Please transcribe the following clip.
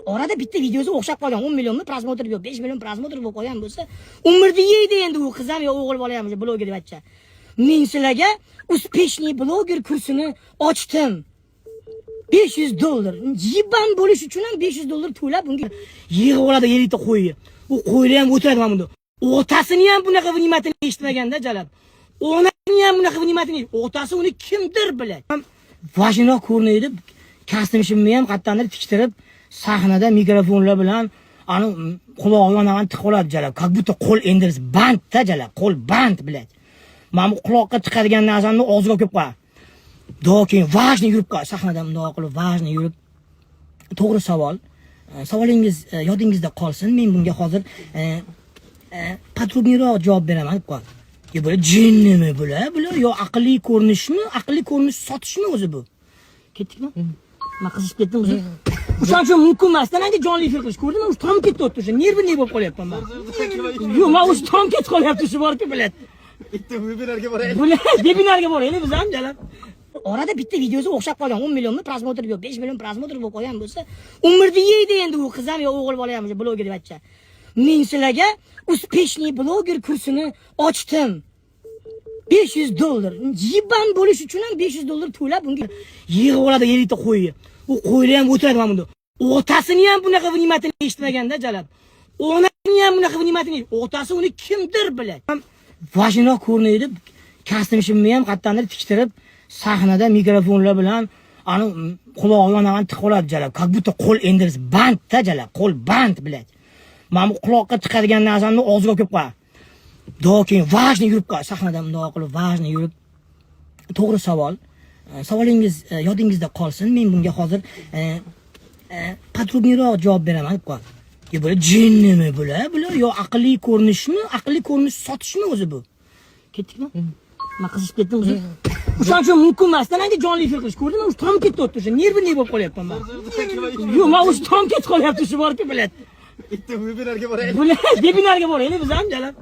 Orada bitta videosi o'xshab qolgan, 10 millionmi просмотр yo 5 million просмотр bo'lib qolgan bo'lsa, umrni yeydi endi u qiz ham yo o'g'il bola ham, o'sha bloger deb aytsa. Men sizlarga успешный bloger kursini ochdim. 500 dollar. Ебан bo'lish uchun ham 500 dollar to'lab unga yig'ib oladi 50 ta qo'yni. U qo'ylar ham o'tiradi mana bunda. Otasini ham bunaqa внимательно eshitmaganda jalab. Onasini ham bunaqa внимательно. Otasi uni kimdir biladi. Важный roq ko'rinadi. Kostyum shimni ham qayerdandir tiktirib, sahnada mikrofonlar bilan ani qulog'iga anaqani tiqib oladi jalab. Как будто qo'l endi bandda jalab, qo'l band, блядь. Mana bu quloqqa tiqadigan narsani og'ziga olib kelib qo'yadi. Do keyin важный yurib qoladi sahnada, bundoq qilib важный yurib. To'g'ri savol. Savolingiz yodingizda qolsin. Men bunga hozir подробный roq javob beraman deb qo'yadi. Yo bular jinnimi bular? Bular yo aqlli ko'rinishmi? Aqlli ko'rinish sotishmi o'zi bu? Ketdikmi? Man qizishib ketdim o'zi. O'shaning uchun mumkin emas. Menga jonli efir qilish. Ko'rdingmi? O'zi tom ketyapti o'sha. Нервный bo'lib qolyapman man. Yo'q, man o'zi tom ketib qolyapti shu borku, блядь. Bitta vebinarga boraylik. Bular vebinarga boraylik biz ham jalab. Orada bitta videosi o'xshab qolgan, 10 millionmi просмотр yo 5 million просмотр bo'lib qolgan bo'lsa, umrni yeydi endi u qiz ham yo o'g'il bola ham, o'sha bloger deb aytsa. Men sizlarga успешный bloger kursini ochdim. 500 dollar. Ебан bo'lish uchun ham 500 dollar to'lab unga yig'ib oladi 50 ta qo'yni. U qo'ylar ham o'tiradi mana bunda. Otasini ham bunaqa внимательно eshitmaganda jalab. Onasini ham bunaqa внимательно. Otasi uni kimdir biladi. Важный roq ko'rinadi. Kostyum shimni ham qayerdandir tiktirib, sahnada mikrofonlar bilan ani qulog'iga anaqani tiqib oladi jalab. Как будто qo'l endi bandda jalab, qo'l band, блядь. Mana bu quloqqa tiqadigan narsani og'ziga olib kelib qo'yadi. Do keyin важный yurib qoladi sahnada, bundoq qilib важный yurib. To'g'ri savol. Savolingiz yodingizda qolsin. Men bunga hozir подробный roq javob beraman deb qo'yadi. Yo bular jinnimi bular? Bular yo aqlli ko'rinishmi? Aqlli ko'rinish sotishmi o'zi bu? Ketdikmi? Man qizishib ketdim o'zi. O'shaning uchun mumkin emas. Menga jonli efir qilish. Ko'rdingmi? O'zi tom ketyapti o'sha. Нервный bo'lib qolyapman man. Yo'q, man o'zi tom ketib qolyapti shu borku, блядь. Bitta vebinarga boraylik. Bular vebinarga boraylik biz ham jalab.